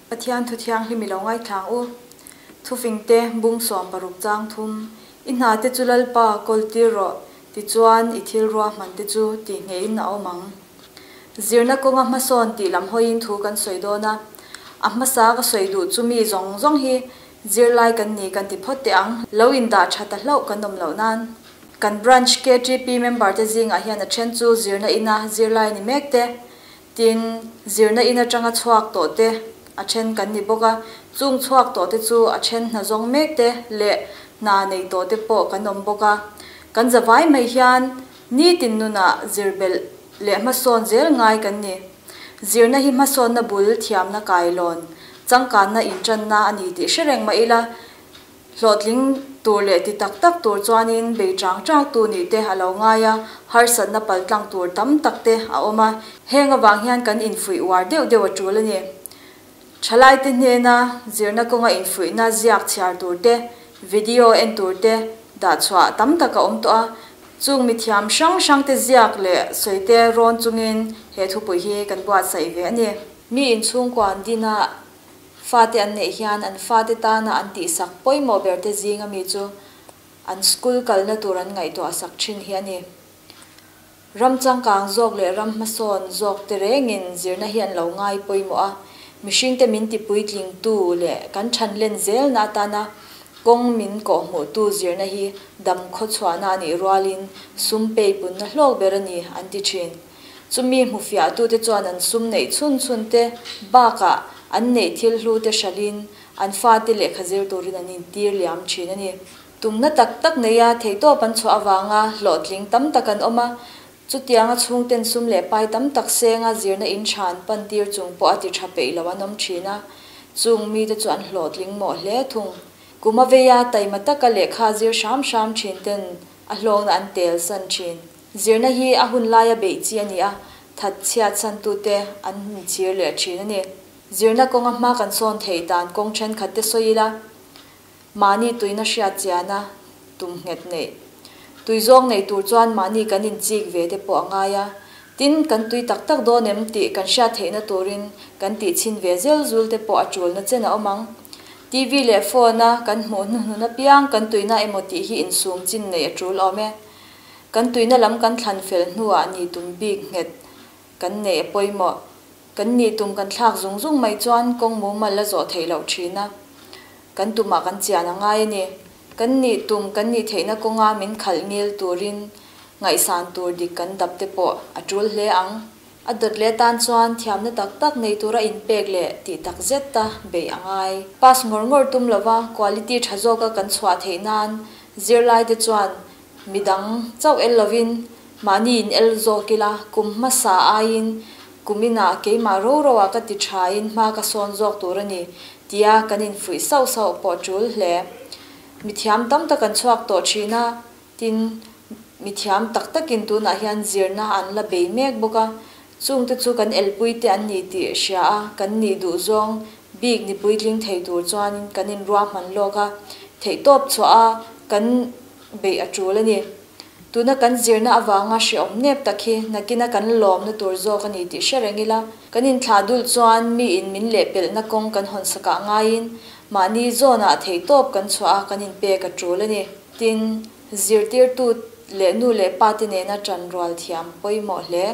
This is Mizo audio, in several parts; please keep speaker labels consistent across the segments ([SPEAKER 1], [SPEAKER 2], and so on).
[SPEAKER 1] Pathian thu thianghlim i lo ngaithla ang u. Thufingte bung 16 chang thum, I hnate chu Lalpa kawl tir rawh, tichuan i thil ruahmante chu tihngeihin a awm ang. Zirna kawnga hmasawn tih lam hawiin thu kan sawi dawn a, a hmasa ka sawi duh chu mi zawng zawng hi zirlai kan ni kan ti phawt teh ang, lo indah tha ta hlauh kan awm loh nan. Kan Branch KTP member te zingah hian a then chu zirna ina zirlai ni mek te, Tin, zirna in atanga chhuak tawh te a then kan ni bawk a, chung chhuak tawh te chu a then hna zawng mek te leh hna nei tawh te pawh kan awm bawk a. Kan zavai mai hian nitin nunah zir belh leh hmasawn zel ngai kan ni. Zirna hi hmasawnna bul thiamna kailawn, changkanna intanna a ni tih hre reng mah ila, Hlawhtling tur leh ti tak tak tur chuanin bei chang chang tu nih te a lo ngai a, harsatna paltlang tur tam tak te a awm a, heng avang hian kan infuih uar deuh deuh a tul a ni. Thalaite hnena zirna kawnga infuihna ziak chhiar tur te, video en tur te dah chhuah tam tak a awm tawh a, chung mithiam hrang hrang te ziak leh sawi te rawn chungin he thupui hi kan buatsaih ve a ni. Mi inchhungkua an din a, Fate an neih hian an fate tana an tihsak pawimawh berte zinga mi chu an school kalna tur an ngaihtuah sak thin hi a ni. Ram changkang zawk leh ram hmasawn zawk te rengin zirna hi an lo ngai pawimawh a, mihringte min ti puitlingtu leh kan thanlen zelna atana kawng min kawhhmuhtu zirna hi dam khawchhuahna a nih rualin sum peipunna hlawk ber a ni an ti thin. Chumi hmufiahtute chuan an sum neih chhun chhun te bakah an neih thil hlu te hralhin an fate lehkha zir turin an intir liam thin a ni. Tumna tak tak neia theihtawp an chhuah avanga hlawhtling tam tak an awm a, chutianga chhungten sum leh pai tam tak senga zirna in tha an pantir chung pawh a ti tha peih lo an awm thin a, chung mite chu an hlawhtling mawh hle thung. Kum a veia taima taka lehkha zir hram hram thin ten a hlawkna an tel san thin. Zirna hi a hun laia beih chi a ni a, that chhiat chhantute an inchhir leh thin a ni. Zirna kawnga hma kan sawn theih dan kawng thenkhat te sawi ila, mahni tuina hriat chiana tum nghet neih. Tui zawng nei tur chuan mahni kan inchik ve te pawh a ngai a, tin kan tui tak tak dawn em tih kan hriat theihna turin kan tih chhin ve zel zul te pawh a tulna chen a awm ang. TV leh phone a kan hmuh hnuhnun apiang kan tuina emaw tih hi insum chin neih a tul awm e. Kan tuina lam kan thlan fel hnuah ni tum bik nghet kan neih a pawimawh. Kan nih tum kan thlak zung zung mai chuan kawng mumal a zawh theih loh thin a. Kan tumah kan chian a ngai a ni. Kan nih tum kan nih theihna kawnga min khalh ngil turin ngaihsan tur dik kan dap te pawh a tul hle ang. A dawt leh tan chuan thiamna tak tak nei tura inpek leh tih tak zet a beih a ngai. Pass ngawr ngawr tum lova quality tha zawka kan chhuah theih nan zirlaite chuan Midang chauh el lovin mahni in el zawk ila, kum hmasa aiin kum inah keimah ro ro ah ka ti thain hma ka sawn zawk tur a ni tia kan infuih sauh sauh pawh tul hle. Mithiam tam tak an chhuak tawh thin a, tin mithiam tak takin tunah hian zirna an la bei mek bawk a, chungte chu kan elpui te an ni tih hria a, kan nih duh zawng bik ni puitling thei tur chuanin kan inruahman lawk a, theihtawp chhuah a kan beih a tul a ni. Tuna kan zirna avanga hrehawm nep tak hi nakina kan lawmna tur zawk a ni tih hre reng ila, kan inthlah dul chuan miin min lehpelhna kawng kan hawn sakah ngaiin mahni zawnah theihtawp kan chhuah a kan inpek a tul a ni. Tin, zirtirtu leh nu leh pa te nena ṭan rual thiam pawimawh hle.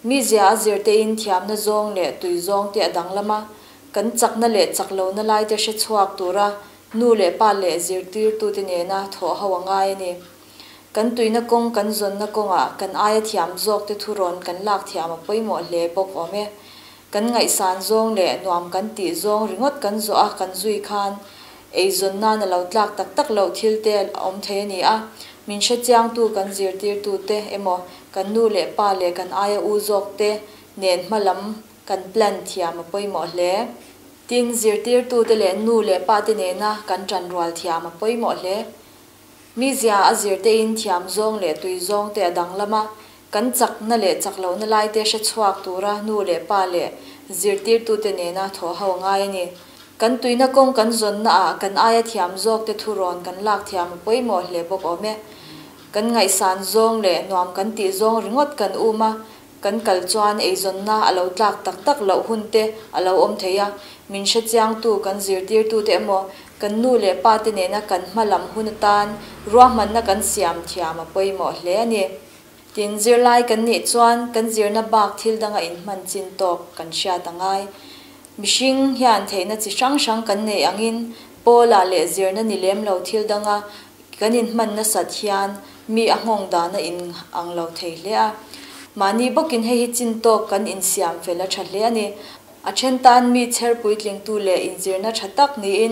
[SPEAKER 1] Mizia a zirtein thiamna zawng leh tui zawng te a danglam a, kan chakna leh chak lohna lai te hre chhuak tura Nu leh pa leh zirtirtute nena thawh ho a ngai a ni. Kan tuina kawng kan zawnna kawngah kan aia thiam zawkte thurawn kan lak thiam a pawimawh hle bawk awm e. Kan ngaihsan zawng leh nuam kan tih zawng ringawt kan zawh a kan zui khan eizawn nan a lo tlak tak tak loh thil te a awm thei a ni a, min hrechiangtu kan zirtirtute emaw kan nu leh pa leh kan aia u zawkte nen hma lam kan plan thiam a pawimawh hle. Tin, zirtirtute leh nu leh pate nena kan ṭanrual thiam a pawimawh hle. Mizia a zirtein thiam zawng leh tui zawng te a danglam a, kan chakna leh chak lohna laite hre chhuak tura nu leh pa leh zirtirtute nena thawh ho a ngai a ni. Kan tuina kawng kan zawnna ah kan aia thiam zawkte thurawn kan lak thiam a pawimawh hle bawk awm e. Kan ngaihsan zawng leh nuam kan tih zawng ringawt kan um a. kan kal chuan eizawnna a lo tlak tak tak loh hun te a lo awm thei a, min hrechiangtu kan zirtirtute emaw kan nu leh pa te nena kan hma lam hun atan ruahmanna kan siam thiam a pawimawh hle a ni. Tin, zirlai kan nih chuan kan zirna bak thil danga inhman chin tawk kan hriat a ngai. Mihring hian theihna chi hrang hrang kan nei angin pawlah leh zirna ni lem lo thil danga Kan inhman nasat hian mi a nghawng dan a in ang lo thei hle a. Mahni bawkin hei hi chin tawk kan insiam fel a tha hle a ni. A then tan mi chher puitlingtu leh inzirna tha tak niin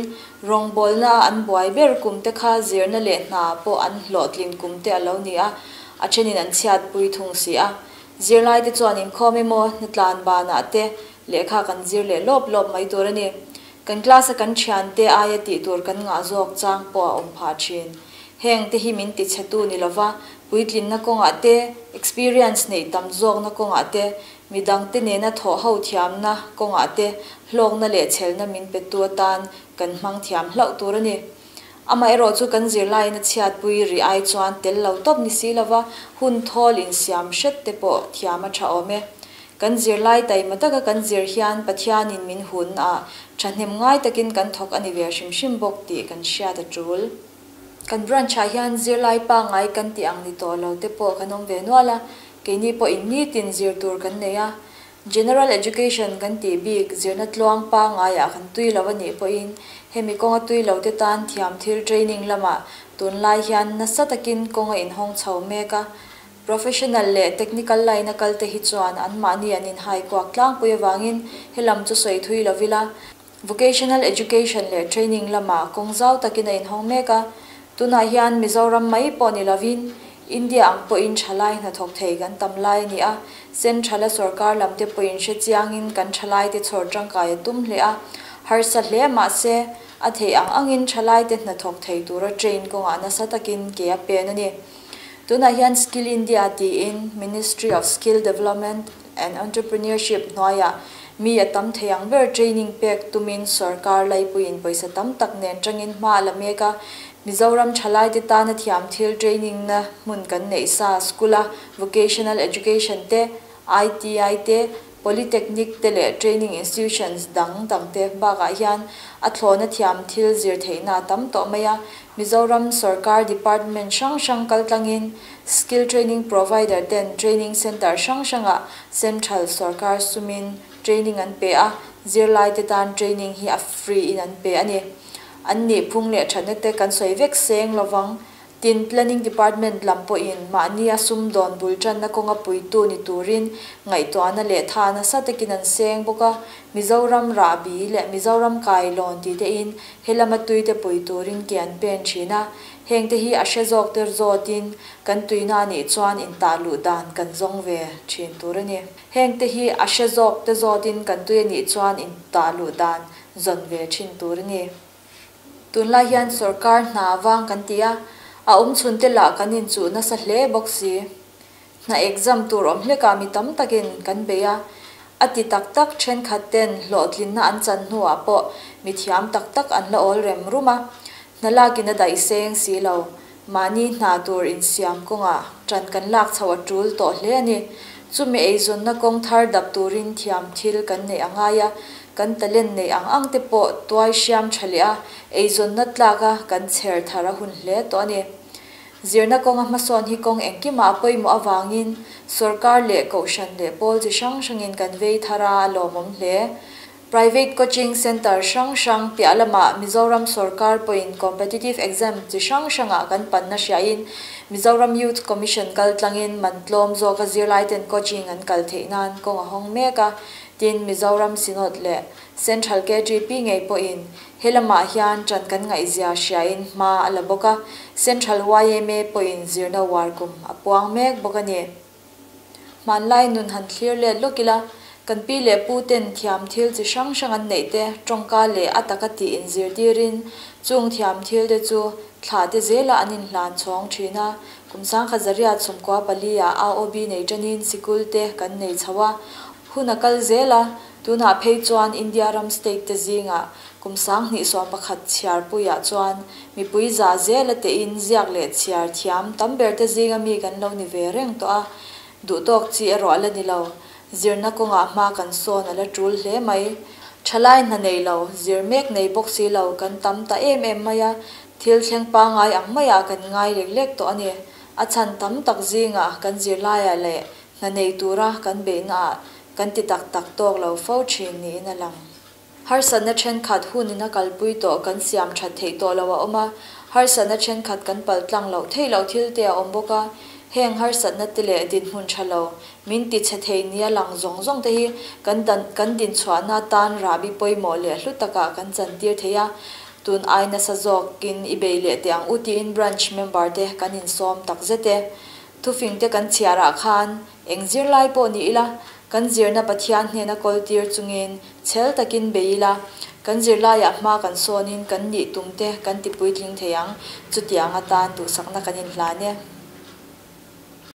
[SPEAKER 1] rawngbawlna a an buai ber kum te kha zirna leh hna pawh an hlawhtlin kum te a lo ni a, a thenin an chhiatpui thung si a. Zirlaite chuan inkhawm emaw hnatlan banah te lehkha kan zir leh lawp lawp mai tur a ni. Kan class a kan thiante aia tih tur kan ngah zawk chang pawh a awm phah thin. Heng te hi min ti chhetu ni lova, puitlinna kawngah te, experience neih tam zawkna kawngah te, midangte nena thawh ho thiamna kawngah te hlawkna leh chhelna min petu atan kan hmang thiam hlauh tur a ni. Amaherawh chu kan zirlaiin a chhiatpui rih ai chuan tel lo tawp ni si lova, hun thawl insiam hret te pawh thiam a tha awm e. Kan zirlai taima taka kan zir hian Pathianin min hun a, thahnem ngai takin kan thawk a ni ve hrim hrim bawk tih kan hriat a tul. Kan branch-ah hian zirlai pangngai kan tih ang ni tawh lo te pawh kan awm ve nual a, keini pawhin nitin zir tur kan nei a. General Education kan tih bik zirna tluang pangngaiah kan tui lo a nih pawhin hemi kawnga tui lo te tan thiam thil training lamah tunlai hian nasa takin kawng a inhawng chho mek a. Professional leh technical line a kal te hi chuan anmahni an inhai kuak tlangpui avangin helam chu sawi thui lo ila. Vocational education leh training lamah kawng zau takin a inhawng mek a. Tunah hian Mizoram mai pawh ni lovin India ang pawhin thalai hnathawk thei kan tam lai a ni a. Central a sorkar lam te pawhin hre chiangin kan thalai te chhawr tangkai a tum hle a. Harsa hle mahse a theih ang angin thalai te hnathawk thei tura train kawngah nasa takin ke a pen a ni. Tunah hian Skill India tiin Ministry of Skill Development and Entrepreneurship hnuaiah mi a tam thei ang ber training pek tumin sorkar laipuiin pawisa tam tak nen tangin hma a la mek a. Mizoram thalaite tana thiam thil training na hmun kan neih sa school a vocational education te, ITI te, Polytechnic te leh training institutions dang dang te bakah hian a thlawhna thiam thil zir theihna a tam tawh mai a. Mizoram sorkar department hrang hrang kaltlangin skill training provider ten training centre hrang hrangah central sorkar sumin training an pe a, zirlaite tan training hi a free in an pe a ni. An nihphung leh thatna te kan sawi vek seng lovang. Tin, Planning Department lam pawhin mahnia sumdawn bul tanna kawnga puitu ni turin ngaihtuahna leh tha nasa takin an seng bawk a, Mizoram rahbi leh Mizoram kailawn ti tein he lama tuite pui turin ke an pen thin a, hengte hi a hre zawk ter zawtin kan tuina a nih chuan intah luh dan kan zawng ve thin tur a ni. Hengte hi a hre zawk te zawtin kan tui a nih chuan intah luh dan zawn ve thin tur a ni. Tunlai hian sorkar hna vang kan ti a, a awm chhun te lah kan inchuh nasa hle bawk si. Hna exam tur awm hlekah mi tam takin kan bei a, a ti tak tak thenkhat ten hlawhtlinna an chan hnuah pawh mi thiam tak tak an la awl rem rum a, hna lakin a daih seng si lo. Mahni hna tur insiam kawngah ṭan kan lak chhoh a ṭul tawh hle a ni. Chumi eizawnna kawng thar dap turin thiam thil kan neih a ngai a, kan talent neih ang ang te pawh tuai hriam ṭha leh a, eizawnna tlaka kan chher thar a hun hle tawh a ni. Zirna kawnga hmasawn hi kawng engkimah a pawimawh avangin sorkar leh kohhran leh pawl chi hrang hrangin kan vei thar a, a lawmawm hle. Private coaching centre hrang hrang piah lamah Mizoram sorkar pawhin competitive exam chi hrang hrangah kan panna hriain Mizoram Youth Commission kal tlangin man tlawm zawka zirlaiten coaching an kal theih nan kawng a hawng mek a, tin Mizoram Synod leh Central KTP ngei pawhin he lamah hian ṭan kan ngaihzia hriain hma a la bawk a, Central yma pawhin zirna uar kum a puang mek bawk a ni. Hmanlai nun han thlir let lawk ila, kan pi leh pu ten thiam thil chi hrang hrang an neih te, tawngka leh a taka tih inzirtirin chung thiam thil te chu thlah te zelah an inhlan chhawng thin a. Kum sangkhat zariat sawmkua pali ah AOB nei tanin sikul te kan nei chho a, hun a kal zel a, tunah phei chuan India ram state te zingah kum 2011 chhiarpuiah chuan Mipui za zela tein ziak leh chhiar thiam tam ber te zinga mi kan lo ni ve reng tawh a. Duhtawk chi erawh a la ni lo. Zirna kawngah hma kan sawn a la tul hle mai. Thalai hna nei lo, zir mek nei bawk si lo kan tam ta em em mai a, thil thleng pangngai ang maiah kan ngai lek lek tawh a ni. A chhan tam tak zingah kan zirlaiah leh hna nei tura kan beihnaah kan ti tak tak tawk lo fo thin niin a lang. Harsatna thenkhat hunin a kalpui tawh kan siam that theih tawh lo a awm a, harsatna thenkhat kan paltlang loh theih loh thil te a awm bawk a. Heng harsatna te leh dinhmun tha lo, min ti chhe thei nia lang zawng zawng te hi kan dan kan dinchhuahna atan rahbi pawimawh leh hlu takah kan chantir thei a, tun ai nasa zawkin i bei leh teh ang u tiin branch member te kan insawm takzet e. Thufing te kan chhiarah khan Eng zirlai pawh ni ila, kan zirna Pathian hnena kawltir chungin chhel takin bei ila, kan zirlaiah hma kan sawnin kan nih tum te kan ti puitling thei ang, chutiang atan duhsakna kan inhlan e.